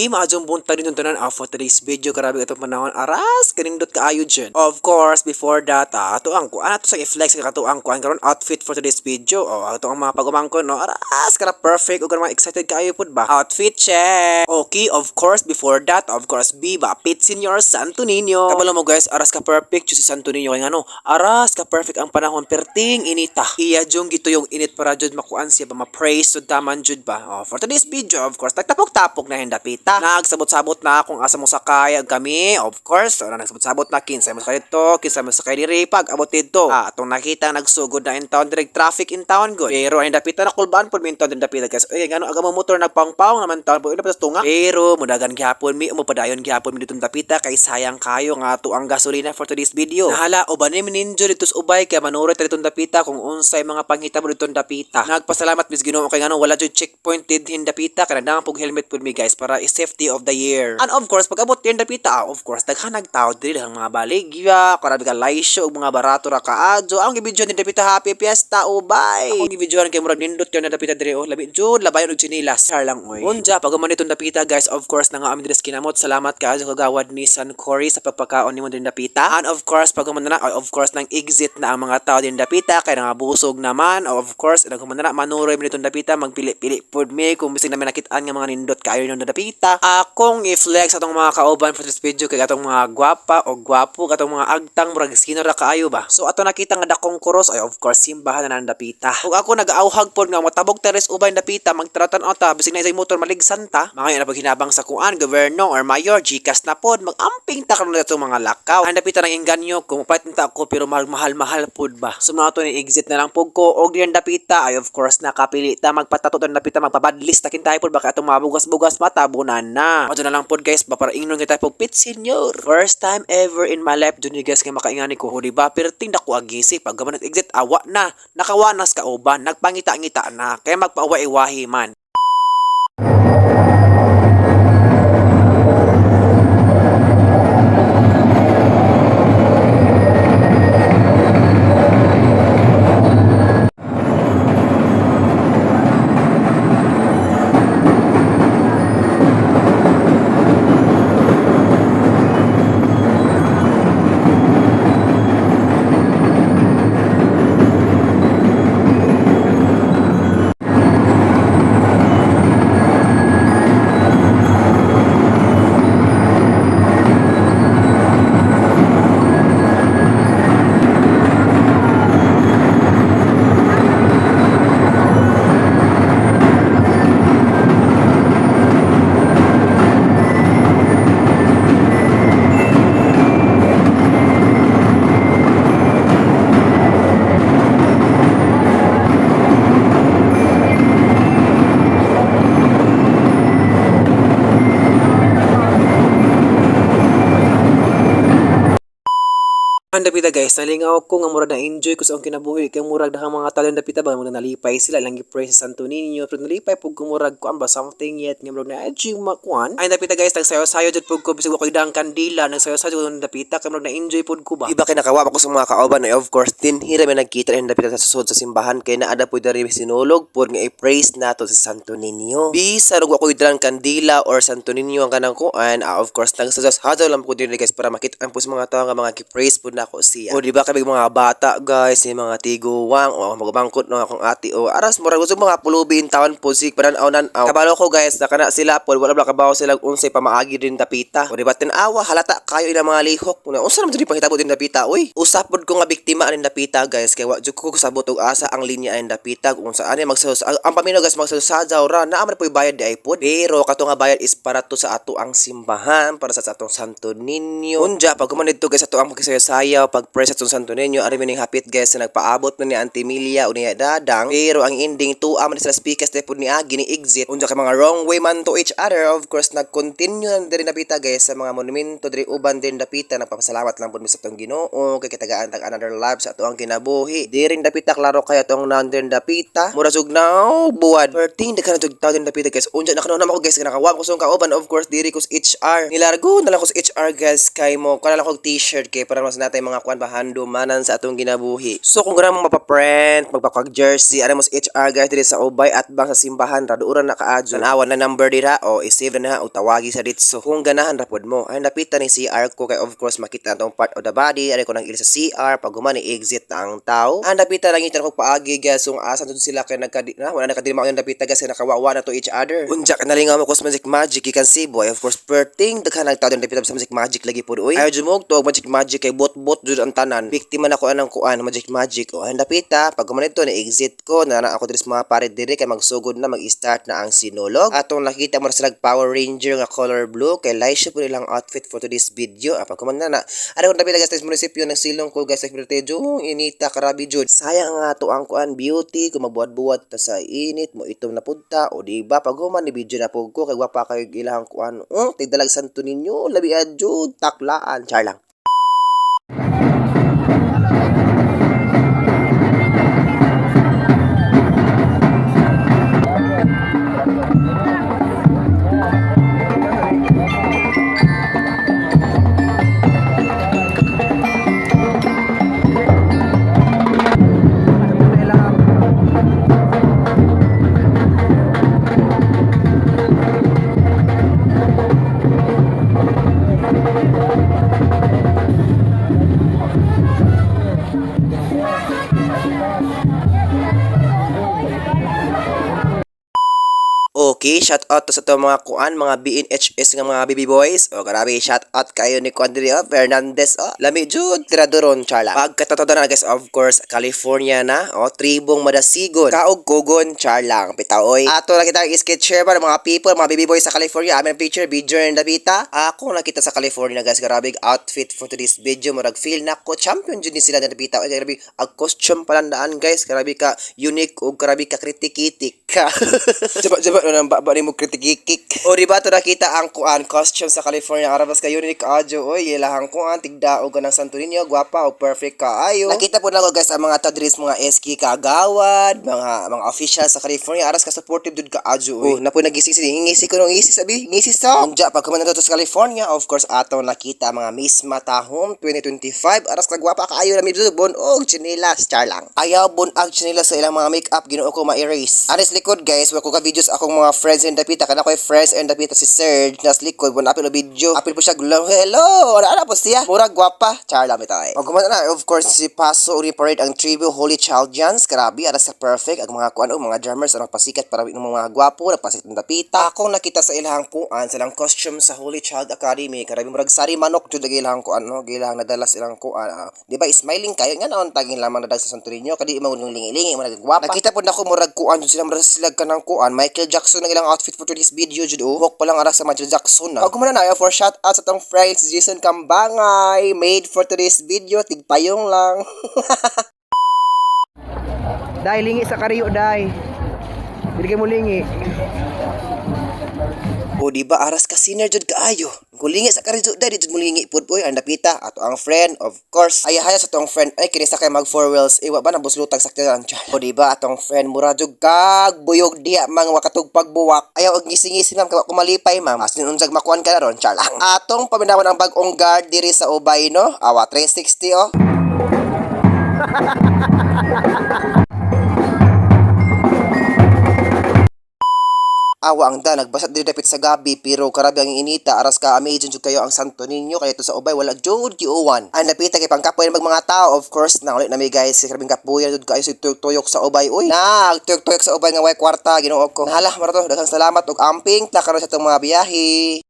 Okay, maayong buntag ninyong tanan for today's video. Grabe atong panahon. Aras, kanindot kaayo dyan. Of course, before that, ato ang kuan ato sa i-flex kay ato ang kuan karon outfit for today's video. Oh, ato ang mga pag-umangkon, no. Aras, kara perfect ug mga excited kaayo pud ba. Outfit check. Okay, of course, before that, of course, Viva Pit Senior Santo Niño. Kabalo mo guys, aras ka perfect si Santo Niño kay ngano. Aras ka perfect ang panahon perting inita. Iya jung gito yung init para jud makuan siya ba ma-praise so taman jud ba. Oh, for today's video, of course, nagtapok-tapok na hindapita. Nagsabot-sabot na kung asa mo sakay ag kami, of course, so, nagsabot-sabot na kinsay mo sakay dito, kinsay mo sakay diri pag abot dito. Ah, atong nakita nagsugod na in town direct traffic in town good. Pero ay dapita na kulbaan pud mi in town din dapita guys. Oy, ngano aga mo motor nagpangpang naman town pud dapat tunga. Pero mudagan gihapon mi umupadayon gihapon mi ditong dapita kay sayang kayo nga ato ang gasolina for today's video. Nahala uban ni ninjo dito sa ubay kay manuroy ta ditong dapita kung unsay mga panghitabo ditong dapita. Nagpasalamat mis Ginoo kay ngano wala jud checkpoint din dapita kay nagdang pug helmet pud mi guys para is safety of the year. And of course pag abot din dapita, of course daghan nagtao diri ang mga baligya, karabi ka laisyo ug mga barato ra kaadyo. Ang gibidyo din dapita happy fiesta ubay. Akong gibidyohan kay murag nindot kayo na dapita diri oh. Labi jud labayon og tsinilas. Char lang oy. Unja pag human ditong dapita guys, of course na nga amin diri sa kinamot. Salamat kaayo kagawad ni San Cory sa pagpakaon nimo din dapita. And of course pag human na, of course nang exit na ang mga tao din dapita kay nga busog naman. Of course nang human na manuroy mi ditong dapita magpili-pili pud mi kung bisag namin nakitaan nga mga nindot kaayo nung dapita. Akong i-flex atong mga kauban for this video kay atong mga gwapa o gwapo katong mga agtang murag sino ra kaayo ba. So ato nakita nga dakong kuros ay of course simbahan na nang dapita. Ug ako nag-auhag pod nga motabog teres ubay dapita magtaratan ata bisag na isay motor maligsan ta. Mga na paghinabang sa kuan gobyerno or mayor GCash na pod magamping ta karon atong mga lakaw. Ang dapita nang inganyo kung palit ta ako pero mahal mahal pod ba. So mga to ni exit na lang pod ko og diyan dapita ay of course nakapili ta magpatato tan dapita magpabadlis ta kintay pod baka atong mga bugas-bugas matabunan na. Adto na lang pod guys ba para ingnon kita pog pit senior. First time ever in my life jud guys nga makaingani ko di ba perting dako agisi pag gaman exit awa na nakawanas ka uban nagpangita-ngita na kaya magpauwa-iwahi man. Ang dapita guys, nalingaw ko nga murag na enjoy ko sa akong kinabuhi kay murag daghang mga tao dapita ba murag nalipay sila lang gi-pray sa Santo Niño pero nalipay pug ko murag kuan ba something yet nga murag na edgy makuan. Ay dapita guys, nagsayo-sayo jud pug ko bisag wa koy dang kandila, nagsayo-sayo jud dapita kay murag na enjoy pud ko ba. Iba kay nakawa ko sa mga kauban ay of course din hira may nagkita rin dapita sa susod sa simbahan kay naada po diri sinulog pod nga i-praise nato sa Santo Niño. Bisan og wa koy dalang kandila or Santo Niño ang kanang kuan, of course nagsasahadaw lang ko diri guys para makita po sa mga tao nga mga gi-praise pod nako siya. O di ba kay mga bata guys, yung mga tiguwang o ang magubangkot no akong ate o aras murag gusto mga pulubi in taon po si panan-aw nan-aw. Kabalo ko guys na kana sila pod wala ba kabaw sila unsay pamaagi din dapita. O di ba tan-awa halata kayo ilang mga lihok. Una unsa naman jud panghitabo din dapita oy. Usa pod ko nga biktima aning dapita guys kay wa jud ko kasabot og asa ang linya aning dapita kung saan ay magsa ang paminaw guys magsasajaw ra naa man po'y bayad di ay pod. Pero kato nga bayad is para to sa ato ang simbahan para sa atong Santo Niño. Unja pag human didto guys ato ang magsayaw pag pray sa atong Santo Niño ari mining hapit guys na nagpaabot na ni Auntie Milia o niya Dadang. Pero ang ending tuwa man sila speakers pod ni agi ni exit. Unja kay mga wrong way man to each other. Of course nag-continue na diri napita guys sa mga monumento diri uban din dapita. Nagpapasalamat lang pud mi sa atong Ginoo kay kitagaan tag another life sa ato ang kinabuhi. Diri dapita klaro kay atong naon din dapita. Mura sug now buwad. 13 daghan jud tawo din dapita guys. Unja nakanuon naman ko guys nakawa ko sa kauban of course diri ko sa HR. Nilargo na lang ko sa HR guys kay mo kana lang kog t-shirt kay para mas natay mga kuan pahandumanan sa atong ginabuhi. So kung ganahan mo mapa-print, magpakag jersey, ano mo sa HR guys diri sa Ubay at bang sa simbahan, raduran na kaadyo. Tanawan na number dira o i-save na na o tawagi sa ditso. Kung ganahan ra pod mo. Ay napita ni CR ko kay of course makita atong part of the body, ari ko nang ili sa CR pag human exit na ang tao. Ang napita lang ito ko paagi guys, kung asa jud sila kay nagka na wala nakadilma ang napita guys kay nakawawa na to each other. Unja ka nalingaw mo ko sa Magic Magic gikan Cebu. Of course perting daghan ang tao din napita sa Magic Magic lagi pod oy. Ayaw jud mo og Magic Magic kay bot-bot jud ang tanan. Biktima na ko anang kuan Magic Magic. O ang napita pag human ito na exit ko na na ako diri sa mga pared diri kay magsugod na, mag-start na ang sinulog. Atong nakita mo sila Power Ranger nga color blue kay Laisha po nilang outfit for today's video. Ah, pag human na na. Ano kung napita guys sa munisipyo ng silong ko guys sa Jung inita karabi jud. Sayang nga to ang kuan beauty kung magbuhat-buhat ta sa init mo itom na punta o di ba pag human ni video na pug ko kay gwapa kay ilahang kuan. Oh, tigdalag Santo Niño labi jud taklaan char lang. Okay, shout out to sa to mga kuan, mga BNHS nga mga baby boys. O grabe, shout out kayo ni Kuan diri, oh, Fernandez. Oh, lami jud tiradoron charla. Pagkatotoo na guys, of course, California na. O, tribong madasigon. Kaog kugon char lang. Pitaoy. Ato na kita ang sketch chairman, mga people, mga baby boys sa California. Amin picture, video and dabita. Ako nakita sa California guys, grabe outfit for today's video. Murag feel na ko champion jud ni sila na dabita. Oy, grabe, ang costume palandaan guys, grabe ka unique ug grabe ka kritikitik ka. Jaba jaba no nang ba nimo kritikikik. O di ba to nakita ang kuan costume sa California arabas ka unique adyo oy ilahang kuan tigdaog ka ng Santo Niño gwapa o perfect ka ayo. Nakita po nako guys ang mga tadris mga SK kagawad, mga official sa California aras ka supportive jud ka adyo oy. Oh, napo nagising si ngisi ko nung ngisi sabi, ngisi sa. Unja pag kuman sa California, of course ato nakita mga Miss Matahom 2025 aras ka gwapa kaayo na jud bon og tsinelas char lang. Ayaw bon ang tsinelas sa ilang mga makeup Ginoo ko ma-erase. Aris likod guys, wa ko ka videos akong mga friends and dapita kana koy friends and dapita si Serge nas likod wala apil video. Apil po siya gulang hello. Ana ana po siya. Murag gwapa char lang bitay. Pag human na of course si Paso uri parade ang Tribu Holy Child Jans grabe aras sa perfect ang mga kuan o mga drummers ang pasikat para ng mga gwapo nagpasikat ng dapita. Akong nakita sa ilahang kuan sa ilang costume sa Holy Child Academy grabe murag sari manok jud ang ilahang kuan no gilang nadala sa ilang kuan. Ah, di ba smiling kayo nga naon taging lamang nadag sa Santo Niño kadi mo lingi-lingi mo nagagwapa. Nakita po nako murag kuan jud sila murag sila kanang kuan Michael Jackson ang ilang outfit for today's video jud oh. Hawk pa lang aras sa Michael Jackson na. Pag na for shout out sa tong friends Jason Kambangay made for today's video tigpayong lang. Dai, lingi sa kariyo, dai. Dili kay mo lingi. O di ba aras ka sinner jud kaayo. Kulingi sa kariyo dai di jud mo lingi pud boy ang dapita ato ang friend of course. Ay haya sa tong friend ay kini sa kay mag four wheels iwa ba nabuslutag sa sakyan. O di ba atong friend mura jud kag buyog diya mang wakatugpag buwak. Ayaw og ngisi-ngisi ma'am kay wa ko malipay ma'am. As unsag makuan ka na ron char lang. Atong paminawan ang bag-ong guard diri sa Ubay no. Awa 360 oh. Awa ang da nagbasat diri dapit sa gabi pero karabi ang inita aras ka amazing jud kayo ang Santo Niño kay ito sa Ubay wala jud giuwan. Ang napita kay pangkapoy mag mga tao of course na ulit na mi guys kay karabing kapuyan jud kayo sa tuyok sa Ubay uy. Nag tuyok-tuyok sa Ubay nga way kwarta Ginoo ko. Hala maro to daghang salamat ug amping ta karon sa itong mga biyahe.